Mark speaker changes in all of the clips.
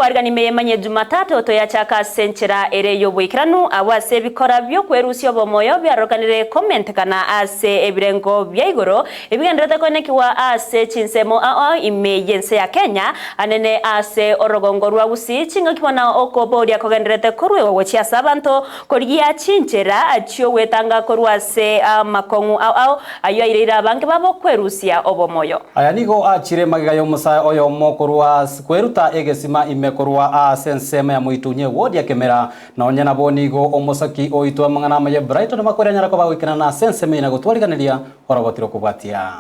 Speaker 1: Nkokoarigania ime y'emanyie Jumatatu toyachaka ase enchera ere y'oboikeranu, agwo ase ebikora bi'okwerusia obomoyo biarorekanire komentekana ase ebirengo bia igoro, ebigendererete koenekigwa ase chinsemo ao ime y'ense ya Kenya, anene ase orogongo rwa Gusii, chingaki bono okoboria kogendererete koruegwa gochia ase abanto korigia chinchera chi'ogwetanga korwa ase amakong'u ao ao Ayio aireire abange babo kwerusia obomoyo.
Speaker 2: Aya nigo achire magega y'omosae oyomo korwa kweruta egesima ime korwa aase ensemo ya Moitunye ward ya Kemera. Nonye nabo nigo omosaki oitwe amang'ana amaye Brighton Makori anyare koba goikerana ase ensemo eye na gotwariganeria orogoti rokobwatia.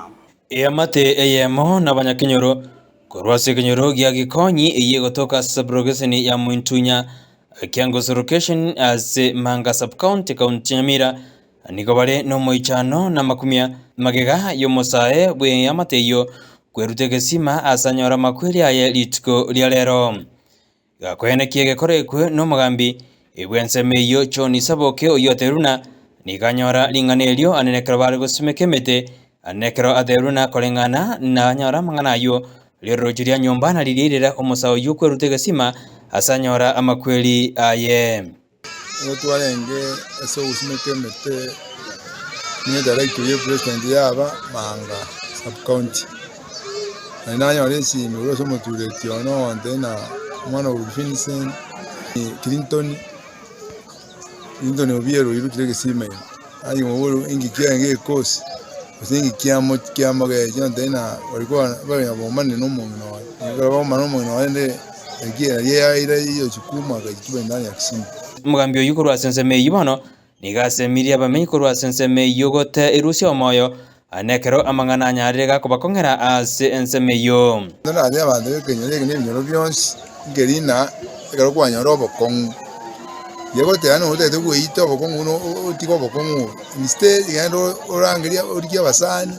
Speaker 3: Eamate eyemo nabanyakenyoro korwa ase ekenyoro gia Gikonyi eyio egotoka ase sabulogeseni ya Mointunya, Kiangoso location ase Manga sub-county, county ya Nyamira, Nigo bare nomoichano na amakumia magega y'omosae bw'eamate eyio kweruta egesima ase anyore amakweri aye rituko ria rero. Gakoenekia egekora ekwe nomogambi bw'ensemo eyio John Saboke oyio otebirie buna nigo anyora ring'ana erio anene ekero bare gosimeka emete anene ekero atebirie buna koreng'ana nanyora amang'ana ayio rirochio ria nyomba na riria rirera omosae oyio kweruta egesima ase anyora amakweri aye.
Speaker 4: Nigo twarenge ase ogosimeka emete buna edirector ya epresident yaba Manga sub county. Naende nanyora esimi korwa ase omotureti one ogontebia ng'a omwana oyo Vincent Clinton, Clinton Obiero oirokire egesima ime. Aye oboru inki kiarenge gekosi, gose inki kiamo kiamogechi ontebie ng'a barikwa bare bomanire na omong'ina oye. Ekero baomana omong'ina oye rende eki eria yaira yochikuma agachituma ndani ya kisima.
Speaker 3: Omogambi oyio korwa ase ensemo eyio bono nigo asemirie abamenyi korwa ase ensemo eyio gote erusia omoyo, na ekero amang'ana anyarire gakobakong'era ase ensemo eyio.
Speaker 4: Naende abanto b'ekenyoro eke na ebinyoro bionsi, nkeri ng'a ekero kwanyora obokong'u, riria goteba nonye otagete goita obokong'u buna otige obokong'u obo, instead genda orangerie origie abasani,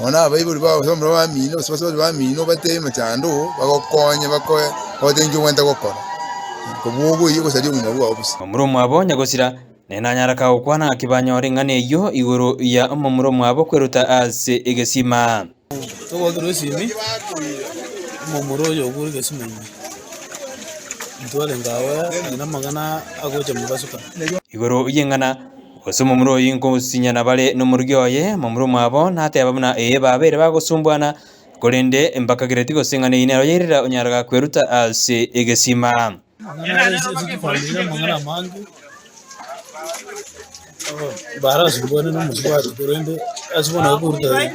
Speaker 4: nonya na abaibori bao gose abamura bamino gose basubati bamino obatebie emechando oo, bagokonye bakoe bagotebi nki obwenerete gokora, kobua ogoyia ogosaria obogima bwao bosa.
Speaker 3: Momura omwabo nyagosira, Nere nanyare kagokwana ng'a kibanyore ing'ana eyio igoro ya omomura omwabo kweruta ase egesima.
Speaker 5: Togokirwa esimi, omomura oyo okure egesima ime, ntwarenge agwo aye namang'ana agocha mobasuka.
Speaker 3: Igoro y'eng'ana, gose omomura oyio nkosinyana bare nomorugi oye, momura omwabo nateba buna ee babeire bagosumbwana, korende mbakagereti gose eng'ana eyio nero yairera onyare gakweruta ase egesima.
Speaker 5: Amang'ana aya ase chifamiri amang'ana amange, barasumbwane na omosubati korende ase bono akoruta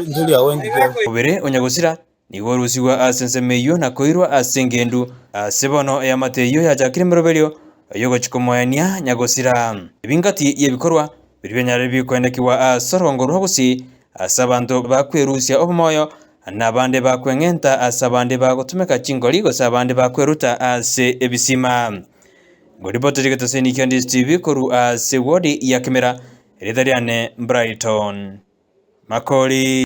Speaker 5: ntori agwo engaki abo.
Speaker 3: Omobere o nyagosira nigo orusigwe ase ensemo eyio na koirwa ase engendu. Ase bono eamate eyio yachakire emeroberio y'ogochia komoenia nyagosira. Ebingati y'ebikorwa biria bianyarire bikoendekigwa ase orongo rwa gusii ase abanto bakwerusia obomoyo Na abande bakweng'enta ase abande bagotumeka chingori, gose abande bakweruta ase ebisima. Ngoripoteri getoseni kia Ndisi TV korwa ase wodi ya Kimera, erieta riane Brighton Makori.